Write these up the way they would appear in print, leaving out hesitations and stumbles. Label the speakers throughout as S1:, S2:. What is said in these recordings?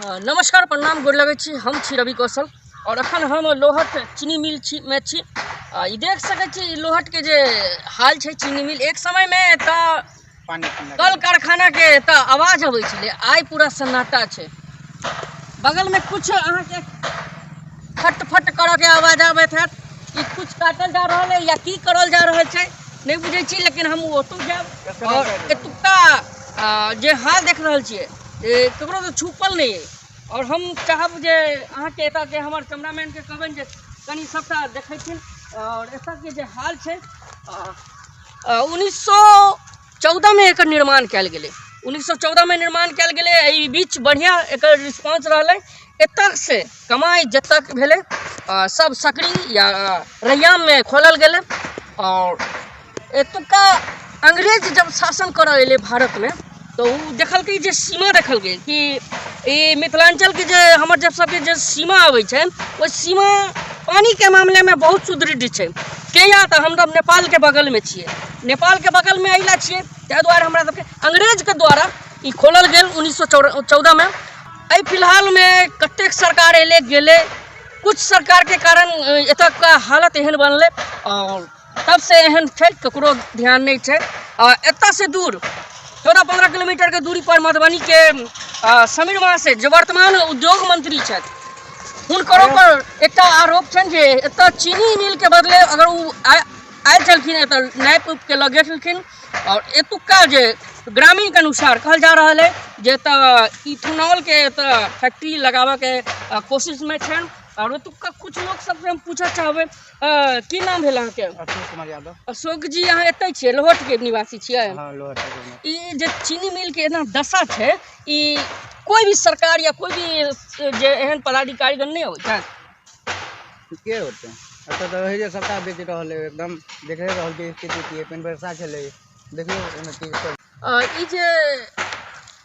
S1: नमस्कार, प्रणाम, गोर लगै छी। हम छी रवि कौशल और अखन हम लोहट चीनी मिल छी में छी। ई देख सकै छी ई लोहट के जे हाल छै। चीनी मिल एक समय में एतऽ कल कारखाना के एतऽ आवाज अबै छलै, आइ पूरा सन्नाटा छै। बगल में कुछ अहाँके फट फट करऽ के आवाज आबैत हैत। ई कुछ काटल जा रहल है या की करल जा रहल छै नहि बुझै छी, लेकिन हम ओतौ जायब और एतुक्का जे हाल देख रहल छियै ककरो तऽ छुपल नहि अइ। और हम चाहब जे अहाँके एतऽके हमर कैमरामैनके कहबनि जे कनि सबटा देखैथिन। और एतऽके जे हाल छै, 1914 में एकर निर्माण कयल गेलै। 1914 में निर्माण कयल गेलै। एहि बीच बढ़िआँ एकर रिस्पॉन्स रहलै। एतऽसँ कमाइ जतक भेलै सब सकरी या रैयाममे खोलल गेलै। और एतुका अंग्रेज जब शासन करऽ एलै भारतमे तऽ ओ देखलकै जे सीमा देखलकै कि ई मिथिलाञ्चलके जे हमर जब सबके जे सीमा अबै छै ओहि सीमा पानिके मामलामे बहुत सुदृढ़ छै। किया तऽ हमसब नेपालके बगलमे छियै, नेपालके बगलमे एहि लए छियै ताहि दुआरे हमरा सबके अंग्रेजके द्वारा ई खोलल गेल 1914 में। एहि फिलहालमे कतेक सरकार एलै गेलै, कुछ सरकारके कारण एतुका हालत एहन बनलै और तब से एहन छै, ककरो ध्यान नहि छै। एतऽ से दूर 14-15 किलोमीटर के दूरी पर मधुबनी के समीर महासेठ जे वर्तमान उद्योग मंत्री छथि, हुनकरो पर एकटा आरोप छनि जे एतऽ चीनी मिल के बदले अगर ओ आयल छलखिन एतऽ नापि उप के लऽ गेल छलखिन। और एतुक्का जे ग्रामीण के अनुसार कहल जा रहल है जे एतऽ इथेनॉल के एतऽ फैक्ट्री लगाबऽ के कोशिश में छनि। और एतुक्का कुछ लोग सबसे हम पूछऽ चाहबै, की नाम भेल अहाँके?
S2: अशोक कुमार यादव।
S1: अशोक जी, अहाँ एतै छियै, लोहट के निवासी छियै?
S2: हाँ, लोहट के निवासी।
S1: ई जे चीनी मिल के एना दशा छै, ई कोई भी सरकार या कोई भी जे एहन पदाधिकारीगण नहि अबै छथि?
S2: के होतै, एतऽ तऽ रहै जे सबटा बेच रहल है, एकदम देख रहल छै स्थिति की है। पानि वर्षा छलै, देखियौ ओहिमे की सब।
S1: ई जे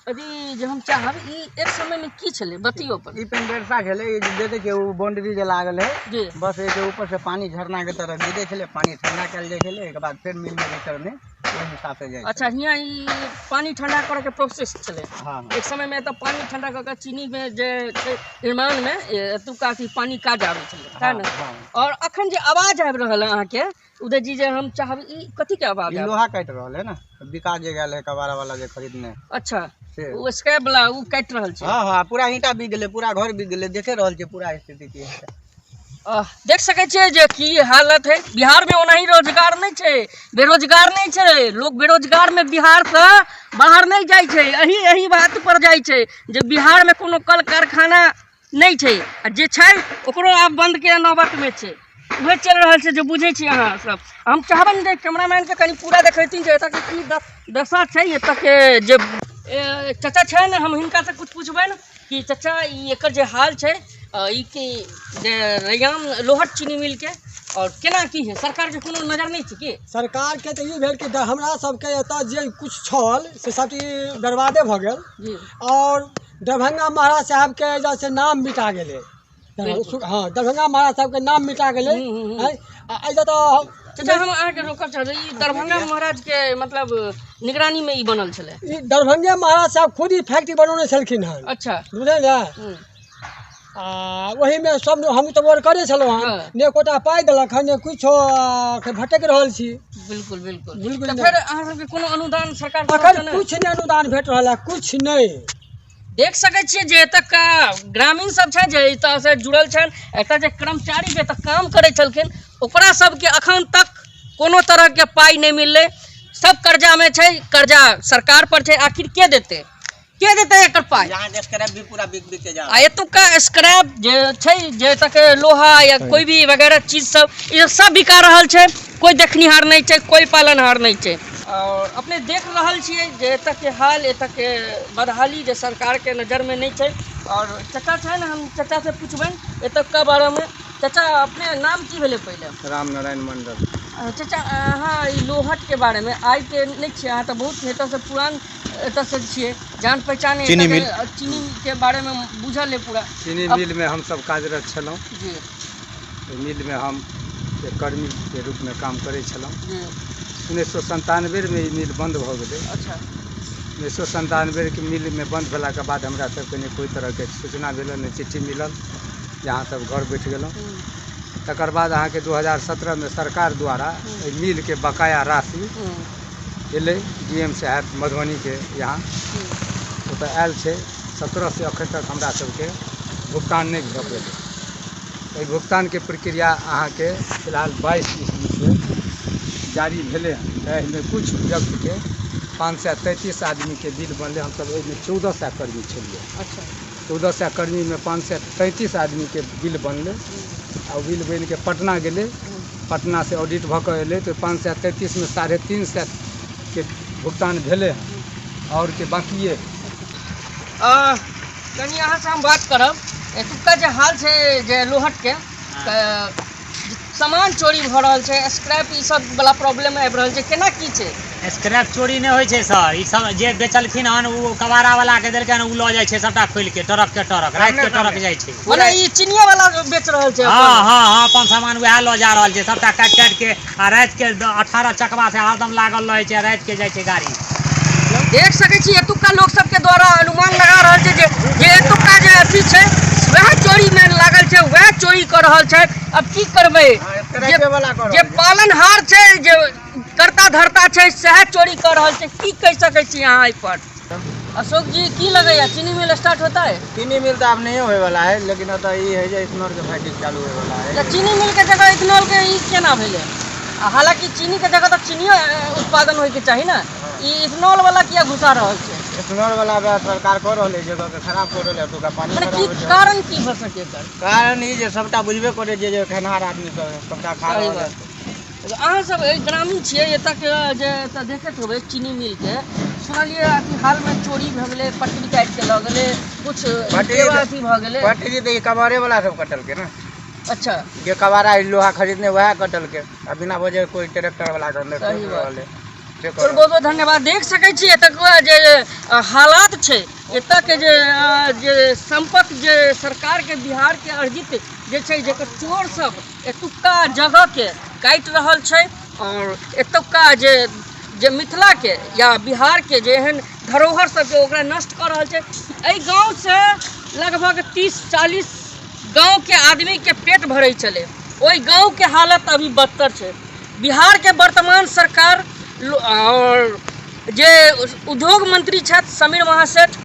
S1: अभी जे हम चाहब ई एक समय में की छलै बतियो पर?
S2: ई पानि वर्षा छलै, ई जे देखै छियै ओ बाउंड्री जे लागल है,
S1: जी,
S2: बस एहिके ऊपर से पानी झरना के तरह गिरै छलै, पानी ठंडा कयल जाइ छलै, एहिके बाद फेर मिल में रिटर्न ओहि हिसाब से जाइ।
S1: अच्छा, हियाँ ई पानी ठंडा करे के प्रोसेस छलै?
S2: हाँ।
S1: एक समय में तऽ पानी ठंडा कऽ के चीनी में जे छै निर्माण में एतुका अथी पानी काज आबै छलै, सएह ने?
S2: हाँ।
S1: और अखन जे आवाज आबि रहल है अहाँके उदय जी, जे हम चाहब ई कथी के आवाज?
S2: ई लोहा काटि रहल है ने, बिका जे गेल है कबाड़ा वाला जे खरीदने।
S1: अच्छा,
S2: से
S1: ओ स्क्रैप वाला ओ काटि रहल छै।
S2: हाँ हाँ, पूरा ईंटा बिक गेलै, पूरा घर बिक गेलै, देखे रहल छियै पूरा स्थिति की है।
S1: देख सकै छियै जे की हालत है बिहार में। ओनाही रोजगार नहि छै, बेरोजगार नहि छै लोक, बेरोजगार में बिहार से बाहर नहि जाइ छै, एही एही बात पर जाइ छै जे बिहार में कोनो कल कारखाना नहि छै आ जे छै ओकरो आब बंद के नौबत में छै। उहे चलि रहल छै जे बुझै छी अहाँ सब। हम चाहबनि जे कैमरामैन के कनि पूरा देखेथिन जे एतऽ के की दशा छै। एतऽ के जे चाचा छनि, हम हिनका से कुछ पूछबनि कि चाचा ई एकर जे हाल छै, ई की जे रैयाम लोहट चीनी मिल के और केना की है, सरकार के कोनो नजर नहि छै की?
S3: सरकार के तऽ ई भेल कि हमरा सबके एतऽ जे कुछ छल से सब चीज बर्बादे भऽ गेल
S1: जी।
S3: और दरभंगा महाराज साहब के एहिजा से नाम मिटा गेलै।
S1: बिल्कुल।
S3: हाँ, दरभंगा महाराज साहब के नाम मिटा गेलै। आँय, आ एहिजा तऽ
S1: चाचा हम अहाँके रोकब चाहबै, ई दरभंगा महाराज के मतलब निगरानी में ई बनल छलै?
S3: ई दरभंगे महाराज साहब खुद ई फैक्ट्री बनौने छलखिन हन।
S1: अच्छा।
S3: बुझलियै ने? आ ओहिमे सब हम तऽ वर्करे छलहुँ हन, ने एकोटा पाइ देलक हन ने किछो, भटकि रहल छी।
S1: बिल्कुल बिल्कुल।
S3: बिल्कुल।
S1: तऽ फेर अहाँ सबके कोनो अनुदान सरकार के
S3: अखन
S1: तरफ से नहि?
S3: किछु नहि अनुदान भेट रहल है, किछु नहि।
S1: देख सकै छियै जे एतुका ग्रामीण सब छै जे एतऽ से जुड़ल छनि, एतऽ जे कर्मचारी जे एतऽ काम करै छलखिन ओकरा सबके अखन तक कोनो तरहके पाइ नहि मिललै, सब कर्जामे छै, कर्जा सरकार पर छै, आखिर के देतै, के देतै एकर पाइ?
S2: यहाँ के स्क्रैप भी पूरा बिक बिक के जा
S1: आ एतुका स्क्रैप जे छै, जे एतऽ के लोहा या कोई भी वगैरह चीज सब, ई सब बिका रहल छै, कोई देखनिहार नहि छै, कोई पालनहार नहि छै। और अपने देख रहल छियै जे एतऽ के हाल, एतऽ के बदहाली जे सरकार के नजर में नहि छै। और चाचा छनि, हम चाचा से पूछबनि एतुका बारे में। चाचा, अपने नाम की भेलै पहिले?
S2: राम नारायण मंडल।
S1: चाचा, अहाँ ई लोहट के बारे में आइ के नहि छियै, अहाँ तऽ बहुत एतऽ से पुरान एतऽ से छियै, जान पहचान एतऽ
S4: चीनी
S1: के,
S4: मिल।
S1: चीनी के बारे में बुझल है पूरा?
S4: चीनी मिल में हम सब कार्यरत छलहुँ।
S1: जी।
S4: ओहि मिल में हम एक कर्मी के रूप में काम करै छलहुँ।
S1: जी।
S4: 1997 में ई मिल बंद भऽ गेलै।
S1: अच्छा।
S4: 1997 के मिलमे बन्द भेलाके बाद हमरा सबके नहि कोइ तरहके सूचना भेल, नहि चिट्ठी मिलल जे अहाँ सब घर बैठ गेलहुँ। तकर बाद अहाँके 2017मे सरकार द्वारा एहि मिलके बकाया राशि एलै। DM साहेब मधुबनीके यहाँ ओतऽ आयल छै। 17 से अखन तक हमरा सबके भुगतान नहि भऽ पेलै। एहि भुगतानके प्रक्रिया अहाँके फिलहाल 22 ईस्वीसँ जारी भेलै हँ। तऽ एहिमे किछु व्यक्तिके 533 आदमीके बिल बनलै। हमसभ एहिमे 1400 कर्मी छलियै। 1400 कर्मीमे 533 आदमीके बिल बनलै आ ओ बिल बनि कऽ पटना गेलै। पटनासँ ऑडिट भऽ कऽ एलै तऽ 533मे 350के भुगतान भेलै हँ, आओर के बाकिए।
S1: कनि अहाँसँ हम बात करब। एतुक्का जे हाल छै जे लोहटके, तऽ सामान चोरी भऽ रहल छै, स्क्रैप ई सब वाला प्रॉब्लम आबि रहल छै, केना की छै?
S5: स्क्रैप चोरी नहि होइ छै सर। ई सब जे बेचलखिन हन, ओ कबाड़ा वाला के देलकै हन, ओ लऽ जाइ छै सबटा खोलि के, ट्रक के ट्रक, राति के ट्रक जाइ छै।
S1: मने ई चिनिया वाला बेच रहल छै?
S5: हँ, अपन सामान वएह लऽ जा रहल छै सबटा काटि काटि के। आ राति के 18 चकवा से हरदम लागल रहै छै। राति के जाइ छै गाड़ी।
S1: देख सकै छी, एतुक्का लोक सबके द्वारा अनुमान लगा रहल छै जे जे एतुक्का जे अथी छै, वएह चोरी मे लागल छै, वएह चोरी कऽ रहल छै। अब की करबै? जे पालनहार छै, जे कर्ता धर्ता छै, सएह चोरी कऽ रहल छै। की कहि सकै छी अहाँ एहि पर? अशोक जी, की लगैया, चीनी मिल स्टार्ट होता है?
S2: चीनी मिल तऽ आब नहिए होय वाला है, लेकिन एतऽ ई है जे इथेनॉल के फैक्ट्री चालू होय वाला है।
S1: तऽ चीनी मिल के जगह इथेनॉल के ई केना भेलै? आ हालांकि चीनी के जगह तऽ चीनियो उत्पादन होइके चाही ने। ई इथेनॉल वाला किया घुसा रहल छै?
S2: इथेनॉल वाला वएह सरकार कऽ रहल है, जगह के खराब कऽ रहल है, एतुका पानी
S1: मने
S2: खराब
S1: की
S2: होइ छै।
S1: कारण की भऽ सकै एकर?
S2: कारण ई जे सबटा बुझबे करै छै जे खेनहार आदमी सब सबटा खा
S1: सही
S2: रहल है।
S1: बात। अहाँ सब एहि ग्रामीण छियै, एतऽ के जे एतऽ देखैत होबै चीनी मिल के, सुनलियै अथी हालमे चोरी भऽ गेलै, पटरी काटि के लऽ गेलै, कुछ अथी भऽ गेलै।
S2: पटरी तऽ ई कबाड़े वाला सब कटलकै ने। जे कबाड़ा ई लोहा खरीदने, वएह कटलकै आ बिना वजह कोई ट्रैक्टर वाला के अंदर
S1: सही
S2: ठोकि
S1: बात।
S2: रहल है से
S1: चल,
S2: कर
S1: बहुत बहुत धन्यवाद। देख सकै छी एतऽ जे हालात छै, एतऽ के जे संपत्ति जे सरकार के बिहार के अर्जित जे छै, जेकर चोर सब एतुक्का जगह के काटि रहल छै और एतुक्का जे जे मिथिला के या बिहार के जे एहन धरोहर सबके ओकरा नष्ट कऽ रहल छै। एहि गाँवसँ लगभग 30-40 गाँवके आदमीके पेट भरै छलै। ओहि गाँवके हालत अभी बदतर छै। बिहारके वर्तमान सरकार और जे उद्योग मंत्री छथि समीर महासेठ।